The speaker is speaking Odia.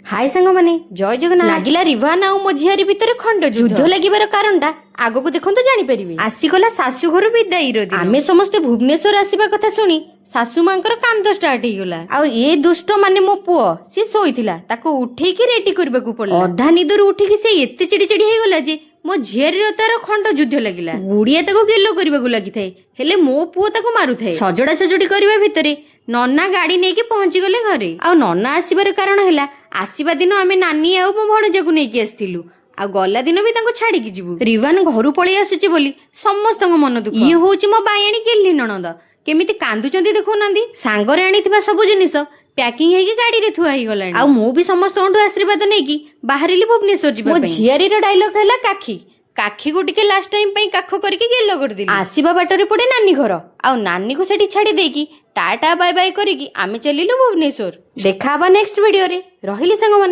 ହାଇ ସାଙ୍ଗମାନେ, ଜୟ ଜଗନ୍ନାଥ। ଲାଗିଲା ରିଭାନ ଆଉ ମୋ ଝିଆରୀ ଭିତରେ ଖଣ୍ଡ ଯୁଦ୍ଧ ଲାଗିବାର କାରଣଟା ଆଗକୁ ଦେଖନ୍ତୁ, ଜାଣିପାରିବେ। ଆସିଗଲା ଶାଶୁ ଘରୁ ବିଦାୟୀର ଦିନ। ଆମେ ସମସ୍ତେ ଭୁବନେଶ୍ୱର ଆସିବା କଥା ଶୁଣି ଶାଶୁ ମାଙ୍କର କାନ୍ଦ ଷ୍ଟାର୍ଟ ହେଇଗଲା। ଆଉ ଏ ଦୁଷ୍ଟ ମାନେ ମୋ ପୁଅ, ସିଏ ଶୋଇଥିଲା, ତାକୁ ଉଠେଇକି ରେଡି କରିବାକୁ ପଡିଲା। ଅଧା ନିଦରୁ ଉଠିକି ସେ ଏତେ ଚିଡି ଚିଡି ହେଇଗଲା ଯେ ମୋ ଝିଆରୀର ତାର ଖଣ୍ଡ ଯୁଦ୍ଧ ଲାଗିଲା। ଗୁଡିଆ ତାକୁ ଗେଲ କରିବାକୁ ଲାଗିଥାଏ, ହେଲେ ମୋ ପୁଅ ତାକୁ ମାରୁଥାଏ। ସଜଡା ସଜଡି କରିବା ଭିତରେ ନନା ଗାଡି ନେଇକି ପହଞ୍ଚିଗଲେ ଘରେ। ଆଉ ନନା ଆସିବାର କାରଣ ହେଲା, ଆସିବା ଦିନ ଆମେ ନାନୀ ଆଉ ମୋ ଭଣଜାକୁ ନେଇକି ଆସିଥିଲୁ, ଆଉ ଗଲା ଦିନ ବି ତାଙ୍କୁ ଛାଡିକି ଯିବୁ। ରିଭାନ ଘରୁ ପଳେଇ ଆସୁଛି ବୋଲି ସମସ୍ତଙ୍କ ମନ ଦୁଃଖ। ଇଏ ହଉଛି ମୋ ବାୟାଣୀ ଗେହ୍ଲି ନଣନ୍ଦ, କେମିତି କାନ୍ଦୁଛନ୍ତି ଦେଖୁନାହାନ୍ତି। ସାଙ୍ଗରେ ଆଣିଥିବା ସବୁ ଜିନିଷ ପ୍ୟାକିଂ ହେଇକି ଗାଡିରେ ଥୁଆ ହେଇଗଲାଣି। ଆଉ ମୁଁ ବି ସମସ୍ତଙ୍କଠୁ ଆଶୀର୍ବାଦ ନେଇକି ବାହାରିଲି ଭୁବନେଶ୍ୱର ଯିବା। ମୋ ଝିଆରୀର ଡାଇଲଗ ହେଲା କାଖି। କାଖିକୁ ଟିକେ ଲାଷ୍ଟ ଟାଇମ ପାଇଁ କାଖ କରିକି ଗେଲ କରିଦେଲି। ଆସିବା ବାଟରେ ପଡେ ନାନୀ ଘର, ଆଉ ନାନୀକୁ ସେଠି ଛାଡି ଦେଇକି ଟାଟା ବାଏ ବାଏ କରିକି ଆମେ ଚାଲିଲୁ ଭୁବନେଶ୍ୱର। ଦେଖା ହବା ନେକ୍ସଟ ଭିଡିଓରେ। ରହିଲି ସାଙ୍ଗମାନେ।